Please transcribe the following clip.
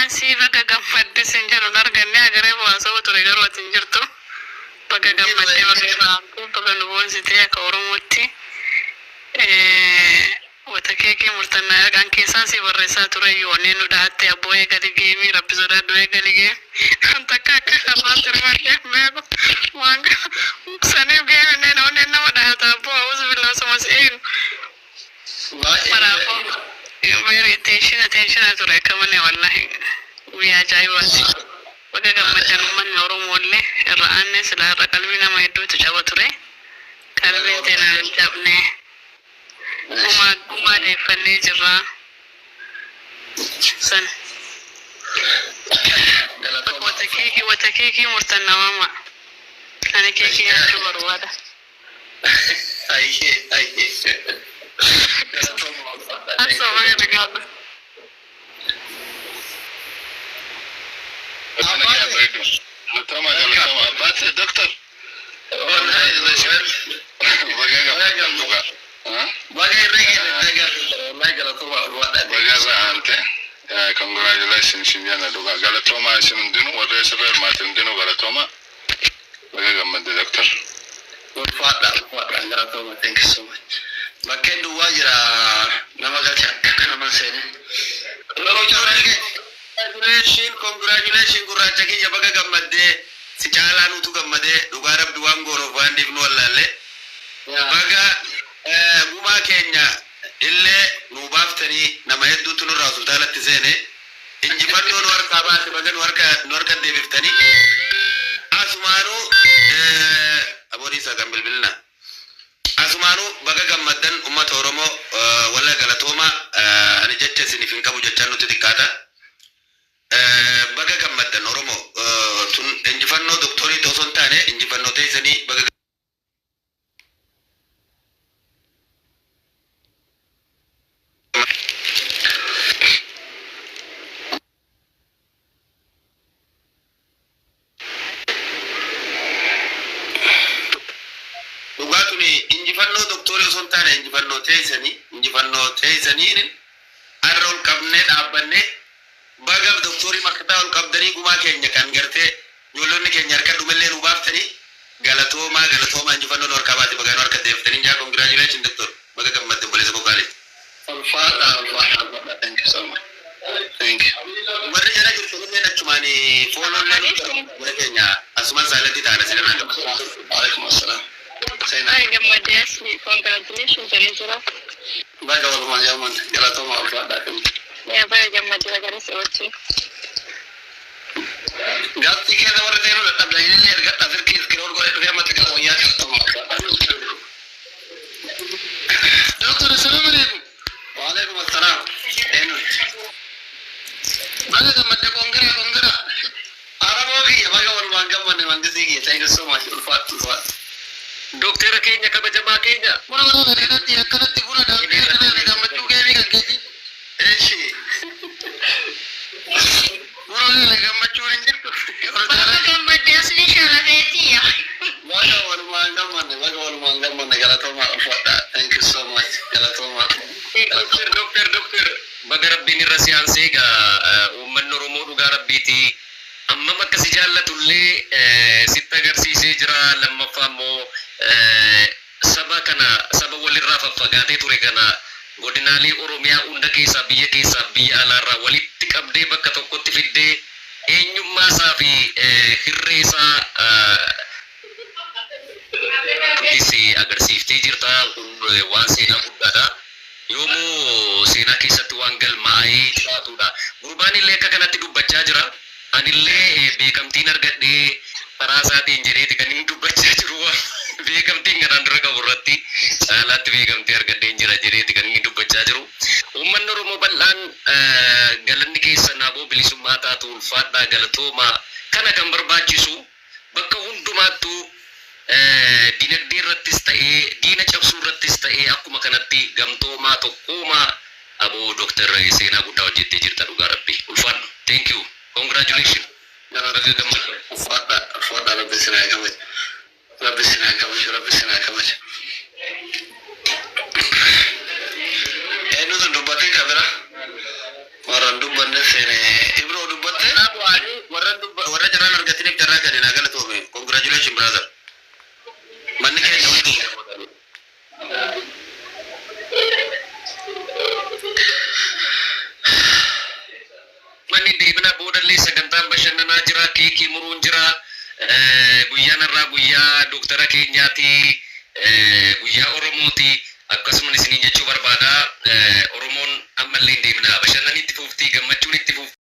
Chaansii baga gammadde sin jedhu hin arganne agaree bu'aasa'u ture garuu ati hin jirtu. Baga gammaddee baga irraa hamtee baga nu boonsitee akka Oromootti. Wata keekii murtannaa ergaan keessaan si barreessaa ture iyyuu onneen nu dhahatte abboo eegali geemii rabbi sodaadhu eegali geem kan takka akka har'aatti rifadhee hin beeku waan saniif geeminneen onneen nama dhahata abboo a'uuzu osuma si eegnu maraafuu very tension tension ture akka malee wallahi guyyaa ajaa'ibaati baga gammaddan ummanni Oromoollee irra aannee silaa irra qalbii nama hedduutu caba ture qalbiin teena hin cabne. Gumaa gumaa deeffannee jirra. San. Wata keekii wata keekii murtan na waama. Ani keekii nyaachuu barbaada. Ayyee ayyee. Galatooma. Asoo baga nagaadha. Galatoma galatoma abbaate doctor. Baga gammaddan dhugaa. Baga irra geesse wallahi galatooma ulfaadha. Baga irra aante. Congratulations sin jenna dhugaa. Galatoma isin hundinuu warri asirra hirmaate hundinuu galatoma. Baga gammadde doctor. Ulfaadha ulfaadha galatooma, thank you so much. Bakkeen duwwaa jira, nama galcha nama seene. Congratulations, congratulations gurraacha kiyya, baga gammaddee, si caalaa nutu gammadee dhugaa rabbi waan goonuuf waan dhiifnu wallaalle. Baga gumaa keenya illee nuu baaftanii, nama hedduutu nurraa hospitaalatti seene. Injifannoo nu harkaa baase baga nu harka deebiftanii. Asumaanuu aboodii isaa kan bilbilina. Asumaanuu baga gammaddan uummata Oromoo walla galatooma, ani jecha isiniif hin qabu, jechaan nutti xiqqaata. Baga gammaddan Oromoo, tun injifannoo doktorii osoo hin taane injifannoo teessanii baga dhugaa tuni injifannoo doktorii osoo hin taane injifannoo teessanii injifannoo teessanii har'a ol qabnee dhaabbannee baga doktorii makkataa ol qabdanii gumaa keenya kan gartee ijoollonni keenya harka dhumellee nu baaftanii galatoomaa galatoomaa, injifannoo nu harkaa baate baga nu harka deebiftanii jaa. Congratulation doctor, baga gammadde obboleessa koo qaalii. Ulfaadha ulfaadha ulfaadha, thank you so much. Thank you. Warri jala jirtanillee achumaan fooloollee nu warra keenya asumaan saalatti ta'an asirraa qaba. Alaikum assalam. Seenaa. Ay, gammadee asli. Congratulations jedhee jira. Baga walumaan yaaman galatooma ulfaadhaa kennu. Yaa baga gammadee baga si oolchi. Gaafii keessa warri seenuu dadhabdan illee ergadha silkii iskirool godhee dhufee amma xiqqaa wayyaa galatooma ulfaadhaa. Doctor, assalamu alaikum. Waalaikum assalam. Eenyu? Baga gammadde, congra congra. Aramoo kiyya, baga walumaan gammanne mangisii kiyya. Thank you so much. Ulfaadhu ulfaadhu. Doktera keenya kabajamaa keenya. Buna mana bareedatti akkanatti buna daakee kanaan gammachuu keebii kan keeti. Eeshi. Buna kana gammachuun hin jirtu. Baga gammadde asli sharafeetiya. Baga walumaan gammanne, baga walumaan gammanne, galatooma ulfaadha. Thank you so much. Galatooma. Dokter dokter dokter, baga rabbiin irra si aansee egaa uummanni Oromoo dhugaa rabbiiti. Ammam akka si jaallatullee sitti agarsiisee jira. Lammaffaa immoo saba kana, saba walirraa faffagaatee ture kana, godinaalee Oromiyaa hunda keessaa, biyya keessaa, biyya alaarraa walitti qabdee bakka tokkotti fiddee eenyummaa isaa fi hirree isaa si agarsiiftee jirta. Kun waan seenaa guddaadha. Yoomuu seenaa keessatti waan galmaa'ee jiraatudha. Gurbaan illee akka kanatti dubbachaa jira. Anillee beekamtiin argadhee karaa isaatiin jedheeti kan inni dubbachaa jiru, waan beekamtiin kanaan dura qabu irratti caalaatti beekamtii argadheen jira jedheeti kan inni dubbachaa jiru. Uummanni Oromoo bal'aan galanni keessan aboo bilisummaa taatu, ulfaadhaa galatoomaa. Kana kan barbaachisu bakka hundumaattuu dinagdee irrattis ta'ee diina cabsuu irrattis ta'ee akkuma kanatti gamtoomaa tokkoomaa. Aboo Dooktar, seenaa guddaa hojjettee jirta dhugaa rabbi, ulfaadhu. Thank you, congratulations, baga gammadde. Ulfaadha ulfaadha, rabbi isin haa kabaju. Rabbi isin haa kabaju, rabbi isin haa kabaju. Eenyutu dubbatee kabira? Warra hin dubbanne seene Ibroo. argatiniif carraa kenninaa, galatoome. Congratulations, brother. Manni keenya hundi. Manni deebina boodallee sagantaan bashannanaa jira, keekii muruun jira. Guyyaan irraa guyyaa dooktara keenyaati, guyyaa Oromooti. Akkasumas isiniin jechuu barbaada. Oromoon ammallee hin deemina. Bashannanni itti fufti, gammachuun itti fufti.